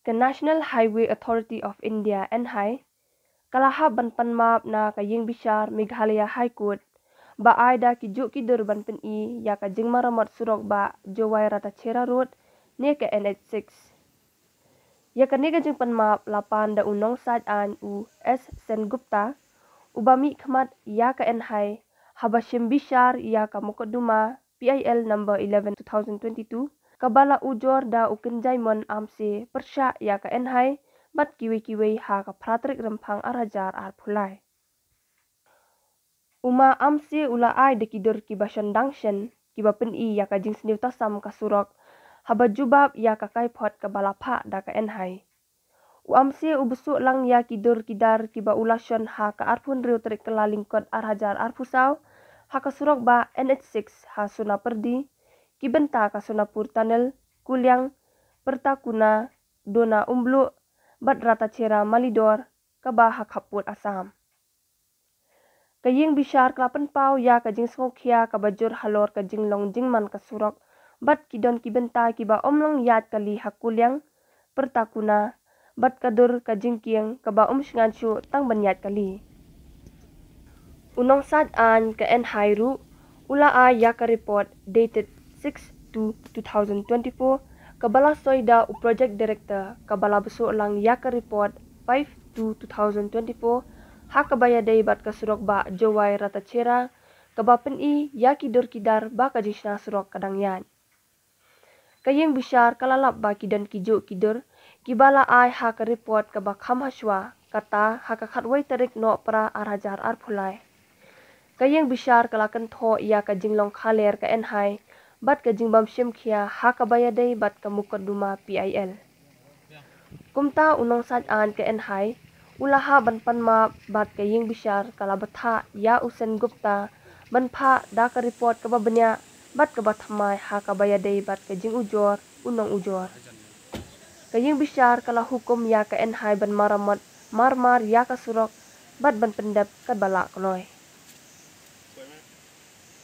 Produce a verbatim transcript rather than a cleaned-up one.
Ka National Highway Authority of India, N H A I, ka la hap ban pan map na ka ïing bishar Meghalaya High Court ba ai da ki juk ki dur ban pyni ïa ka jingmaramot surok ba Jowai Rattachera Road ne ka N H six. Ïa kane ka jingpan map la pan da u nongsait aiñ u S Sengupta, uba mihkhmat ïa ka N H A I haba shim bishar ïa ka mukotduma P I L number eleven two thousand twenty-two, kaba la ujor da u Kynjaimon Amse pyrshah ïa ka N H A I bad kiwei kiwei ha ka phra tarik Rymphang ar hajar arphew lai. U ma Amse u la ai da ki dur kiba shon dang shen, kiba pyni ïa ka jingsniew tasam ka surok, haba jubab ïa ka kaiphod kaba la phah da ka N H A I. U Amse u bsuh lang ïa ki dur ki dar kiba u la shon ha ka arphew hynriew tarik Kyllalyngkot ar hajar arphew saw, ha ka surok ba N H six ha Sonapyrdi, ki bynta ka Sonapur Tunnel, Kuliang, Pyrtakuna, Dona Umbluh, bad Rattachera Malidor, kaba ha khappud Assam. Ka ïing bishar ka la pynpaw ïa ka jingsngewkhia kaba jur halor ka jinglong jingman ka surok, bad ki don ki bynta kiba ym long ïaid kali ha Kuliang, Pyrtakuna, bad ka dur ka jingkieng kaba ym shngaiñ shuh tang ban ïaid kali. U nongsait aiñ ka N H A I ruh u la ai ïa ka report dated six two two thousand twenty-four, kaba la soi da u project director, kaba la bsuh lang ïa ka report five two two thousand twenty-four, ha kaba ïadei bad ka surok ba Jowai Rattachera, kaba pyni ïa ki dur ki dar ba ka jingshna surok ka dang ïaid. Ka ïing bishar ka la lap ba ki don ki juk ki dur kiba la ai ha ka report kaba kham hashwa, kata ha ka khatwei tarik Nohprah ar hajar arphew lai. Ka ïing bishar ka la kynthoh ïa ka jinglong khaler ka N H A I bad ka jingbym shim khia ha kaba ïadei bad ka mukotduma P I L. Kumta u nongsait aiñ ka N H A I u la hap ban pan map bad ka ïing bishar ka la bthah ïa u Sengupta ban phah da ka report kaba bniah bad kaba thymmai ha kaba ïadei bad ka jingujor u nongujor. Ka ïing bishar ka la hukum ïa ka N H A I ban maramot mar mar ïa ka surok bad ban pyndep katba lah kloi.